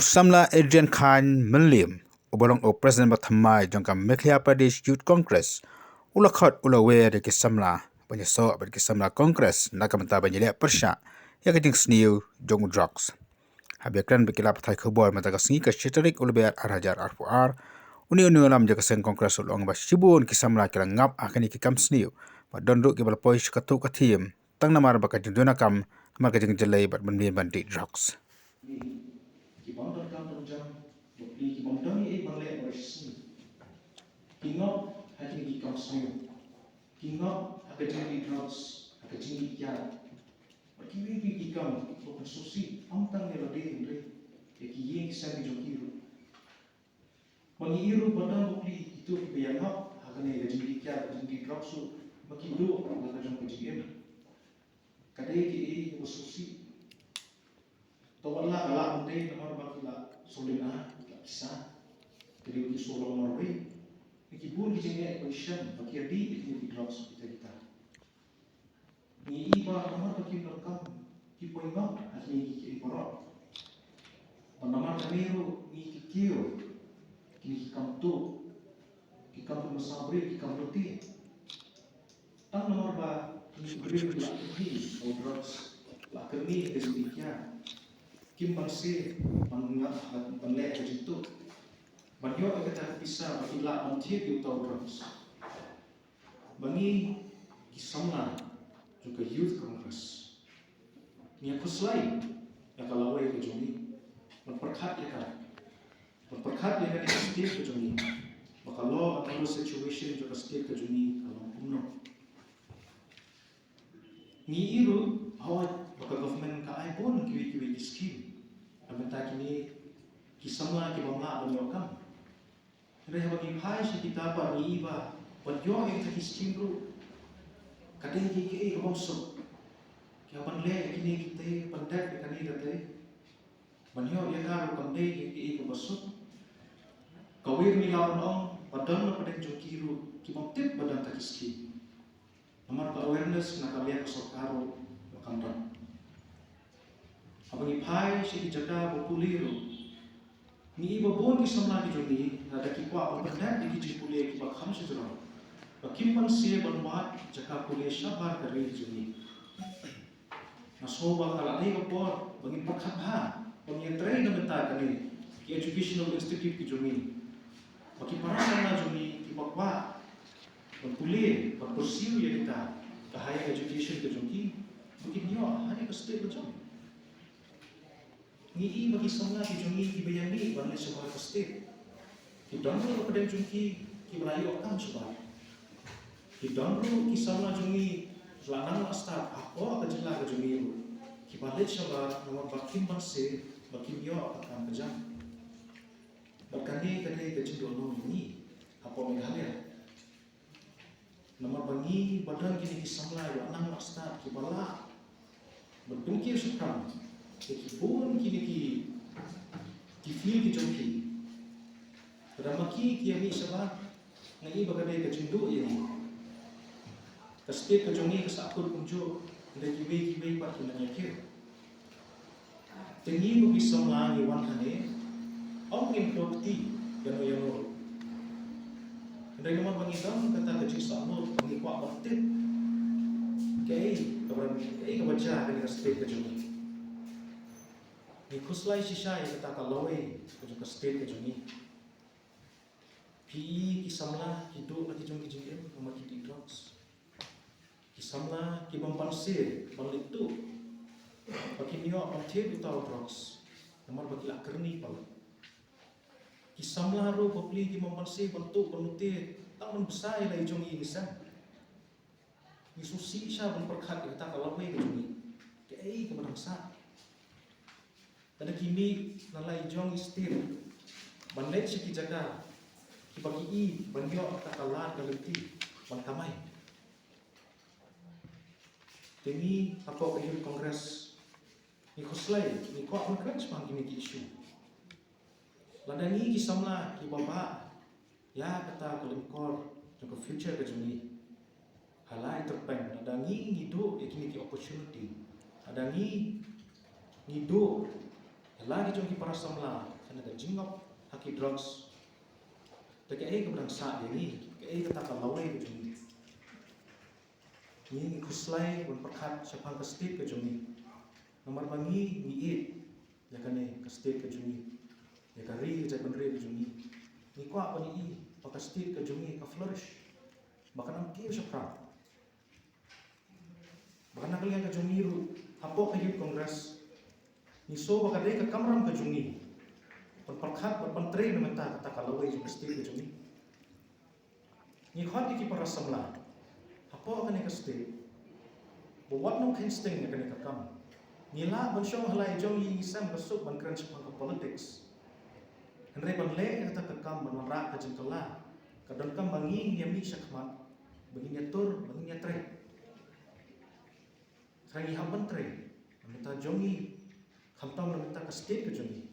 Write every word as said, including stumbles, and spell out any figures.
Samla Adrian Khan Mylliem, uba long u President ba thymmai jong ka Meghalaya Pradesh Youth Congress, u la khot u la wer ïa ki samla ban ïasoh bad ki samla Congress na ka bynta ban ïaleh pyrshah ïa ka jingsniew jong u drugs. Haba ïakren bad ki lad pathai khubor mynta ka sngi, ka shi tarik u Lber ar hajar arphew ar, une u nongïalam jong ka seng Congress u la ong ba shibun ki samla ki la ngap ha kine ki kam sniew, bad don ruh kiba la poi sha katto ka thiem tang namar ba ka jingduna kam, namar ka jingjyllei bad ban mlien ban dih drugs. Ki bym donkam donkam, bapli ki bym don ei ei ban leh ba shisien. Ki ngop ha kine ki kam sniew. Ki ngop ha ka jingdih drugs, ha ka jingdih kiad, bad kiwei kiwei ki kam ba pynsngewsih ym tang ïa lade hynrei ïa ki ïing ki sem ki jong ki ruh. Ba ngi ïohi ruh ba don bapli kito kiba ïa ngop ha kane ka jingdih kiad, ka jingdih drugs ruh, ba ki duh la ka jong ka jingim. Ka dei kaei kaba sngewsih. To wat la ka lah ban dei namar ba ki la sngewlyngngoh, ki la pisa. Ka dei ba ki sngewlyngngoh marwei. Ki bun ki jingeh ba ki shem ba ki ïa dih ïa kine ki drugs kita kita. Ngi i ba namar ba kim donkam, ki poi ngop ha kine ki, ki baroh. Bad namar kane ruh ngi kiew ïa kine ki kam tuh, ki kam pynmasa briew, ki kam lynti. Tang namar ba ngi briew ki la kyrni ïa u drugs, la kyrni ïa ka jingdih kiad, kim banse ban ngop, ban leh ka jingtuh, ban ïoh ïa kata ka pisa ba kin lah ban thied ïa uta u drugs. Ba ngi ki samla jong ka Youth Congress ngi ïa khuslai ïa ka lawei ka jong ngi, ban pyrkhat ïa ka, ban pyrkhat ïa ka state ka jong ngi, ba ka law and order situation jong ka state ka jong ngi ka long kumno. Ngi i ruh, hooid, ba ka government ka ai bun kiwei kiwei ki scheme na bynta kine ki samla ki bym lah ban ïoh kam. Hynrei haba ngi phai sha kita pat ngi i ba ban ïoh ïa kita ki scheme ruh ka dei kaei kaei ka bym suk. Ki hap ban leh ïa kine kitei, ban dep ïa kane katei, ban ïoh ïa ka ruh kam dei kaei kaei kaba suk. Kawei ruh ngi lah ban ong ba don na pdeng jong ki ruh ki bym tip ba don kita ki scheme. Namar ka awareness na ka liang ka sorkar ruh ba kam don. Haba ngi phai sha ki jaka ba pule ruh, ngi i ba bun ki samla ki jong ngi, lada ki kwah ban pyndep ïa ki jingpule kiba kham shajrong, ba kim banse ban wad jaka pule shabar ka ri jong ngi. Nga sngew ba ka la dei ka por ba ngin pyrkhat bha, ba ngin ïatrei na bynta kane ki educational institute ki jong ngi, ba ki para samla jong ngi kiba kwah ban pule, ban pursue ïa kita ka higher education ka jong ki, ba kin ïoh ha kane ka state ka jong ngi. Ngi i ba ki samla ki jong ngi kiba ïa mih ban leit shabar ka state, ki don ruh na pdeng jong ki kiba la ïoh kam shabar. Ki don ruh ki samla jong ngi la nang la stad hapoh ka jylla ka jong ngi ruh, kiba leit shabar namar ba kim banse, ba kim ïoh ka kam ka jam. Bad kane ka dei ka jingduh long ïa ngi hapoh Meghalaya. Namar ba ngi ba don kine ki samla la nang la stad kiba lah ban pynkiew shaphrang ïa ki bun kine ki, ki field ki jong ki. Lada ma ki ki ïa mih shabar, nga i ba ka dei ka jingduh ïa ngi. Ka state ka jong ngi ka sahkut kumjuh, hynrei kiwei kiwei pat ki nang ïa kiew. Te ngi kum ki samla ngi wan hangne, ym ngin pyndonkti ïano ïano ruh. Hynrei namar ba ngi don kata ka jingsngewbha ba ngi kwah ban tip kaei kaba, kaei kaba jia ha kane ka state ka jong ngi. Ngi khuslai shisha ïa kata ka lawei ka jong ka state ka jong ngi. Phi i ki samla ki duh la ki jong ki jingim namar ki dih drugs. Ki samla ki bym banse ban leit tuh, ba kin ïoh ban thied uta u drugs namar ba ki la kyrni palat. Ki samla ruh bapli ki bym banse ban tuh ban lute tang ban bsa ïa la i jong i ïing i sem. Ngi sngewsih shisha ban pyrkhat ïa kata ka lawei ka jong ngi, kaei kaba dang sah. Lada ki mih na la i jong i state ban leit sha ki jaka kiba ki i ban ïoh kata ka lad ka lynti ban kamai. Te ngi hapoh ka Youth Congress ngi khuslai, ngi kwah ban kren shaphang kine ki issue. Lada ngi ki samla kiba bah ïa kata ka lyngkor jong ka future ka jong ngi, ha la i tyrpeng, lada ngi ngi duh ïa kine ki opportunity, lada ngi ngi duh La ki jong ki para samla, kane ka jingngop ha ki drugs. Te kaei kaba dang sah ïa ngi, kaei kata ka lawei ka jong ngi. Ngi ngi khuslai ban pyrkhat shaphang ka state ka jong ngi. Namar ba ngi ngi ïeit ïa kane ka state ka jong ngi, ïa ka ri ka jaitbynriew ka jong ngi. Ngi kwah ban ïohi ba ka state ka jong ngi ka flourish, ba kan ym kiew shaphrang. Ba na ka liang ka jong ngi ruh, hapoh ka Youth Congress, ngi sngew ba ka dei ka kamram ka jong ngi ban pyrkhat, ban pyntrei na bynta kata ka lawei jong ka state ka jong ngi. Ngi khot ïa ki para samla hapoh kane ka state ba wat nang kheiñ sting ïa kane ka kam. Ngi lah ban shong ha la i jong ngi, ngi sem ka suk ban kren shaphang ka politics. Hynrei ban leh ïa kata ka kam, ban wanrah ka jingkylla, ka donkam ba ngi ngin ïa mih shakhmat, ba ngin ïa tur, ba ngin ïa trei. Hynrei ngi hap ban trei na bynta jong ngi, khamtam na bynta ka state ka jong ngi.